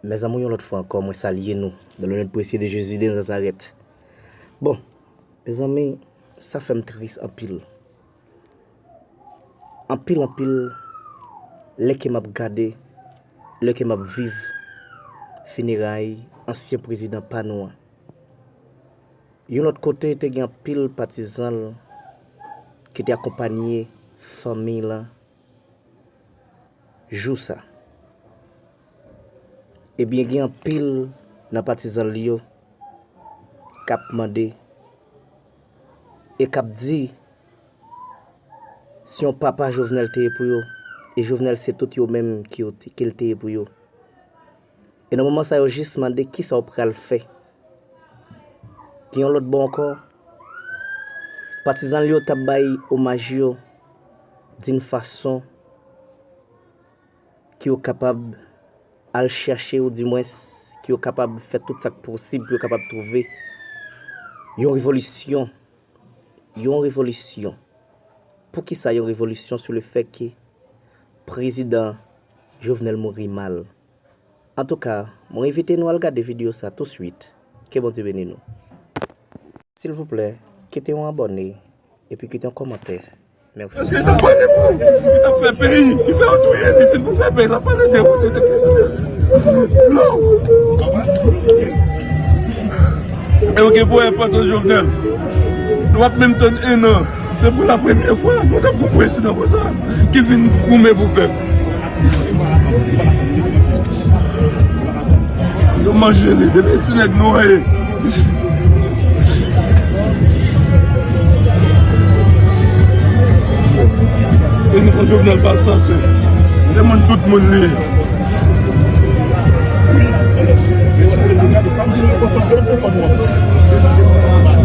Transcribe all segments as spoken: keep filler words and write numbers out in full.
Mezanmi, yon lòt fwa ankò, mwen salye nou dans le nom précieux de Jésus de Nazareth. Bon, mezanmi, sa fè m tris anpil. Anpil, anpil, lè ke m ap gade, lè ke m ap viv fineray ansyen prezidan pa nou an. Yon lòt kote, te gen anpil patizan l ki te akonpanye fanmi l lan jou sa. Ebyen, gen anpil nan patizan l yo k ap mande e k ap di, se yon papa Jovenel te ye pou yo, e Jovenel se tout yo menm ki yo te, ke l te ye pou yo. E nan moman sa, yo jis mande kisa w pral fè. Gen yon lòt bò ankò, patizan l yo t ap bay omaj yo d'une façon ke yo kapab al chache, ou dimwens ke yo kapab fè tout sa k posib pou yo kapab twouve yon revolisyon. Yon revolisyon. Poukisa yon revolisyon sou le fè ke prezidan Jovenel mouri mal? Antouka, mwen envite nou al gade videyo sa touswit. Ke Bondye beni nou. Silvouplè, kite yon abòne epi kite yon kòmantè. Mèsi. Paske li t ap pale pou, li t ap fè peyi, li fè yo touye li, vin pou fè peyi, l ap pale de, de, de, de, non. E yo gen pou enpòtans Jovenel. Nou ap menm tann en an. Se pou la premyè fwa nou t ap gon prezidan konsa ki vin goumen pou pèp. Yo manje li. Depi ti nèg nou an ye. Prezidan Jovenel pa l sanse. Li te moun tout moun li ye.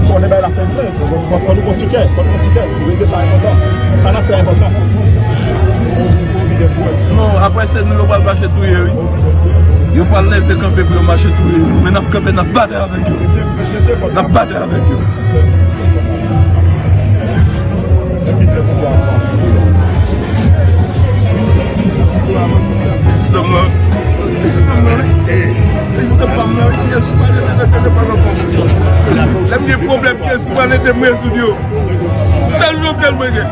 Konnen bay la fè vre. Fò nou pran tikè, fò nou pran tikè. Sa n ap fè enpòtan. Non, apre se nou yo pral mache touye, wi. Yo pral leve kanpe pou yo mache touye nou. Men n ap kanpe, n ap batay avèk yo. N ap batay avèk yo. Prezidan m lan, prezidan m lan, wi. Prezidan pa m lan, wi. Kiyès ki pral ede m rezoud pwoblèm ankò? Lè m gen pwoblèm, kiyès ki pral ede m rezoud yo? Sèl Jovenel mwen gen.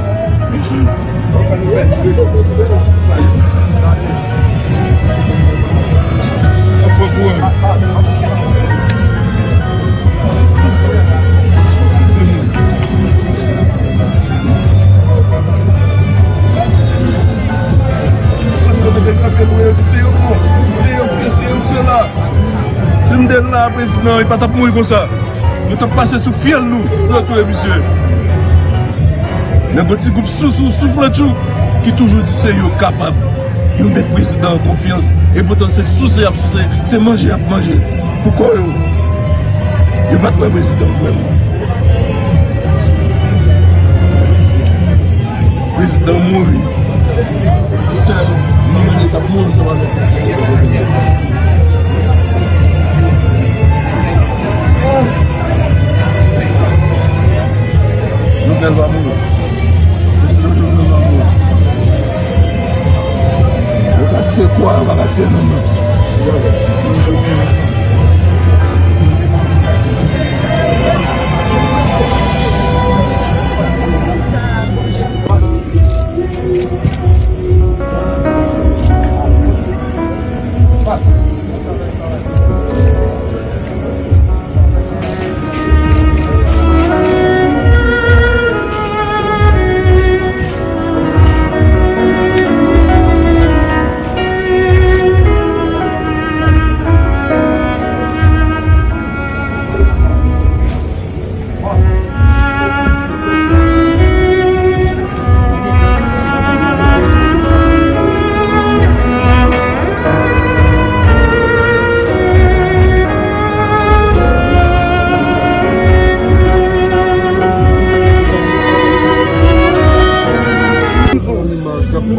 Se yo k bon, se yo k se, se yo k se la. Si m te la, prezidan, li pa t ap mouri konsa. Yo t ap pase sou fyèl nou pou yo touye misye. Men gon ti gwoup sousou, souflantchou ki toujou di se yo k kapab. Yo met prezidan an konfyans. E poutan se souse y ap souse, se manje y ap manje. Pou kò yo. Yo pa t wè prezidan vrèman. Prezidan mouri. Sèl, nou menm nou t ap mouri ansanm avèk li. Jovenel pa mouri. Prezidan Jovenel pa mouri. Yo ka tiye kwa, yo pa ka tiye nanm nan.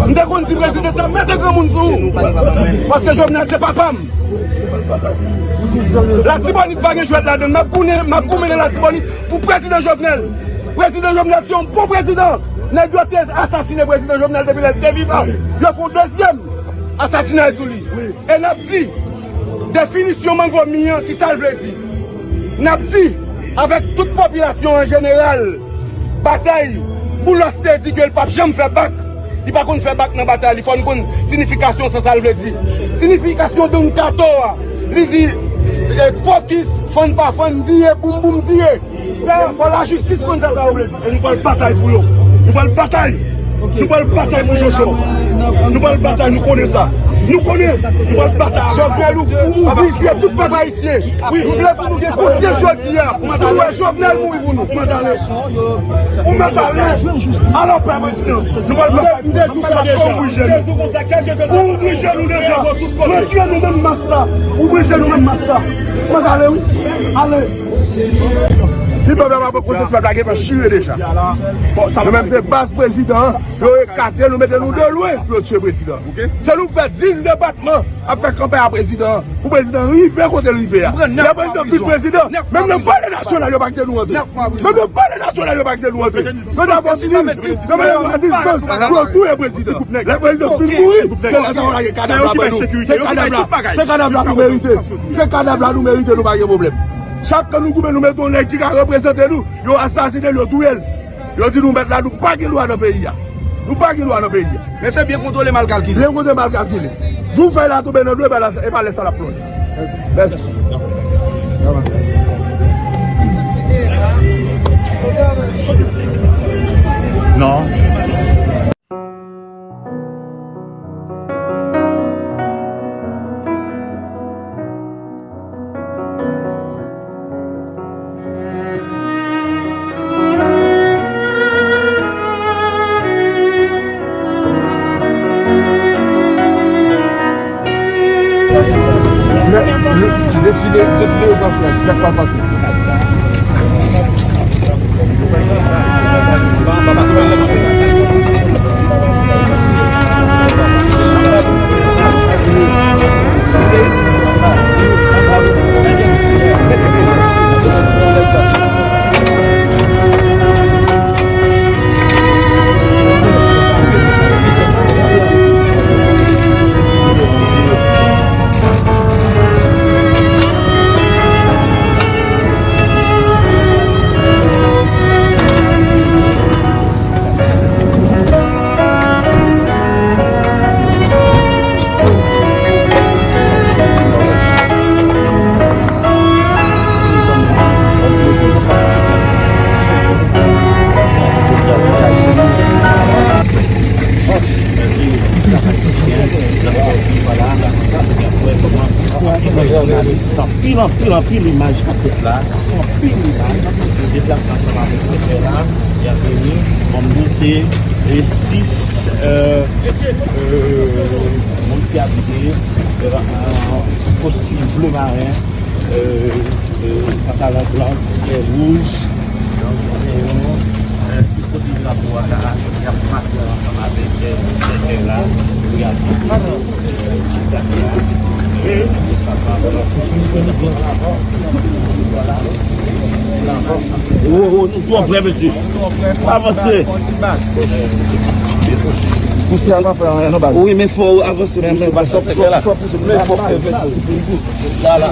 M te konn di prezidan sa, mete granmoun sou ou. Paske Jovenel se papa m. Latibonit pa gen jwèt ladan l. M ap goumen, m ap goumen nan Latibonit pou prezidan Jovenel. Prezidan Jovenel se yon bon prezidan. Nèg yo te asasinen prezidan Jovenel depi lè l te vivan. Yo fè yon dezyèm asasinay sou li. E n ap di, Definisyon mangomi an, ki sa l vle di? N ap di, avèk tout popilasyon an jeneral, batay, Boulos te di ke l p ap janm fè bak. Li pa konn fè bak nan batay, li fò n konn siyifikasyon sa, sa l vle di. Siyifikasyon Don Kato a, li di, eh, fokis, fann pa fann, diye, boum boum, diye. Sa, fò lajistis konn sa sa yo vle di. E nou pral batay pou yo. Nou pral batay. Nou pral batay pou Jojo. Nou pral batay, nou konnen sa. Nou konnen. Nou pral batay. Jovenel, ou, ou, ou vizye tout pèp ayisyen. Wi. Nou vle pou nou gen konsyans jodi a. Pou nou wè Jovenel mouri pou nou. Ou mèt ale. Ou mèt ale. Alò, pèp ayisyen. Nou pral batay. M te di w sa deja. Ou ouvri je nou. Ou ouvri je nou deja. Retire nou menm mas la. Ou ouvri je nou menm mas la. Ou mèt ale, wi. Ale. Si pèp la pa pran konsyans, pèp la gentan chire deja. Bon, sa nou menm se baz prezidan an, yo ekate nou, mete nou de lwen pou yo tiye prezidan. Se nou k fè dis depatman ap fè kanpay a prezidan an, pou prezidan rive kote l rive a. Lè prezidan fin prezidan, menm nan palè nasyonal yo pa kite nou antre. Menm nan palè nasyonal yo pa kite nou antre. Yo ta fè siy, yo mete nou a distans pou yo touye prezidan. Lè prezidan fin mouri, se lè sa yo lage kadav la ban nou. Se kadav la, se kadav la nou merite. Se kadav la nou merite, nou pa gen pwoblèm. Chak kan nou goumen, nou mete yon nèg ki ka reprezante nou, yo asasine l, yo touye l. Yo di nou mèt la, nou pa gen dwa nan peyi a. Nou pa gen dwa nan peyi a. Men se byen kontwole, mal kalkile. Byen kontwole, mal kalkile. Jou fèy la tonbe nan dlo, e pa la, e pa lè sa l ap plonje. Mèsi. Non. Defile, defile yo pral fè a, sa k pral pase? Anpil, anpil, anpil imaj k ap fèt la. Anpil imaj. Yo deplase ansanm avèk sektè la. Y ap vini. Bon, nou se, e, sis, e, e, moun ki abite, e, an kostim ble maren, e, e, pantalon blan, kè wouj. Donk, e, e, ki kote drapo a la, y ap pase ansanm avèk, e, sektè la, pou y al, e, sou drapo a. E, Oh, oh, nou twò prè, mesye. Avanse. Pousye a pa fè anyen non, baz. Wi, men fò w avanse, men, men, men fò, fò, fò, men fò fè, fè, fè. La, la.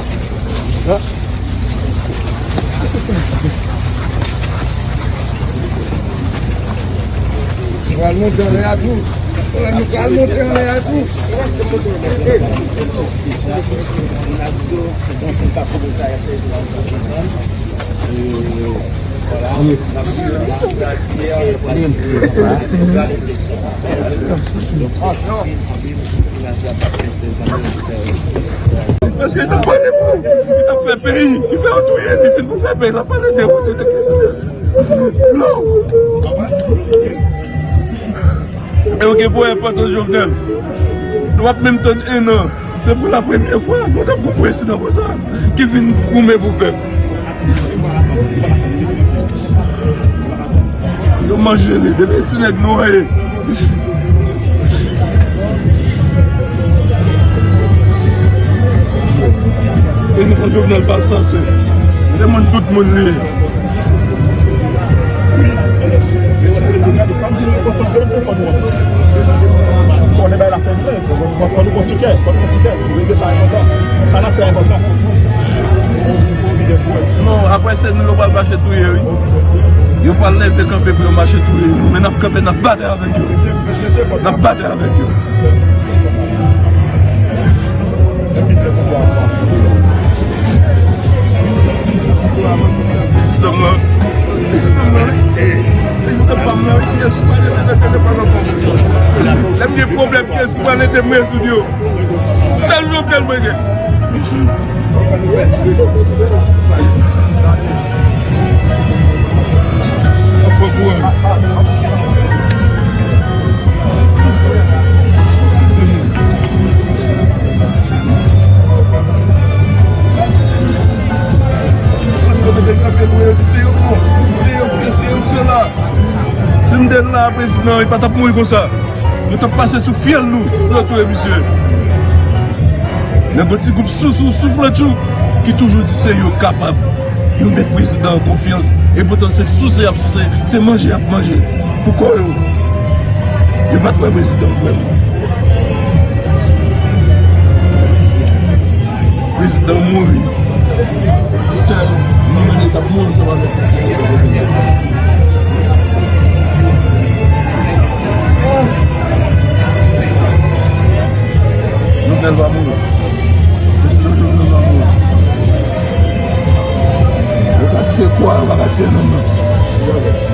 Nou pral monte anlè a tou. Nou pral monte anlè a tou. Paske li t ap pale pou, li t ap fè peyi, li fè yo touye, li vin pou fè peyi, l ap pale de, de, de, de, non. E yo gen pou enpòtans Jovenel. Nou p ap menm tann en an. Se pou la premyè fwa, nou t ap gon prezidan konsa, ki vin goumen pou pèp. Yo manje li, depi ti nèg nwa ye. Prezidan Jovenel pa sanse. Se moun tout moun li ye. Konnen bay la fè vre, fò nou pran tikè, fò nou pran tikè, nou regle sa enpòtan. Sa n ap fè Non, apre se nou yo pral mache touye, wi. Yo pral leve kanpe pou yo mache touye nou. Men n ap kanpe, n ap batay avèk yo. N ap batay avèk yo. Prezidan m lan, prezidan m lan, wi. Prezidan pa m lan, wi. Kiyès ki pral ede m nan telefòn ankò? Lè m gen pwoblèm, kiyès ki pral ede m rezoud yo? Sèl Jovenel mwen gen. Pran kouran. Yo mete kanpe pou yo di se yo k bon, se yo k se, se yo k sela. Si m te la, prezidan, li pa t ap mouri konsa. Yo t ap pase sou fyèl nou pou yo touye misye. Men gon ti gwoup sousou, souflantchou ki toujou di se yo k kapab. Yo met prezidan an konfyans. E poutan se souse y ap souse, se manje y ap manje. Pou kò yo. Yo pa t wè prezidan vrèman. Prezidan mouri. Sèl, nou menm nou t ap mouri ansanm avèk prezidan. Jovenel pa mouri. Prezidan Jovenel pa mouri. Yo ka tiye kwa, yo pa ka tiye nonm nan.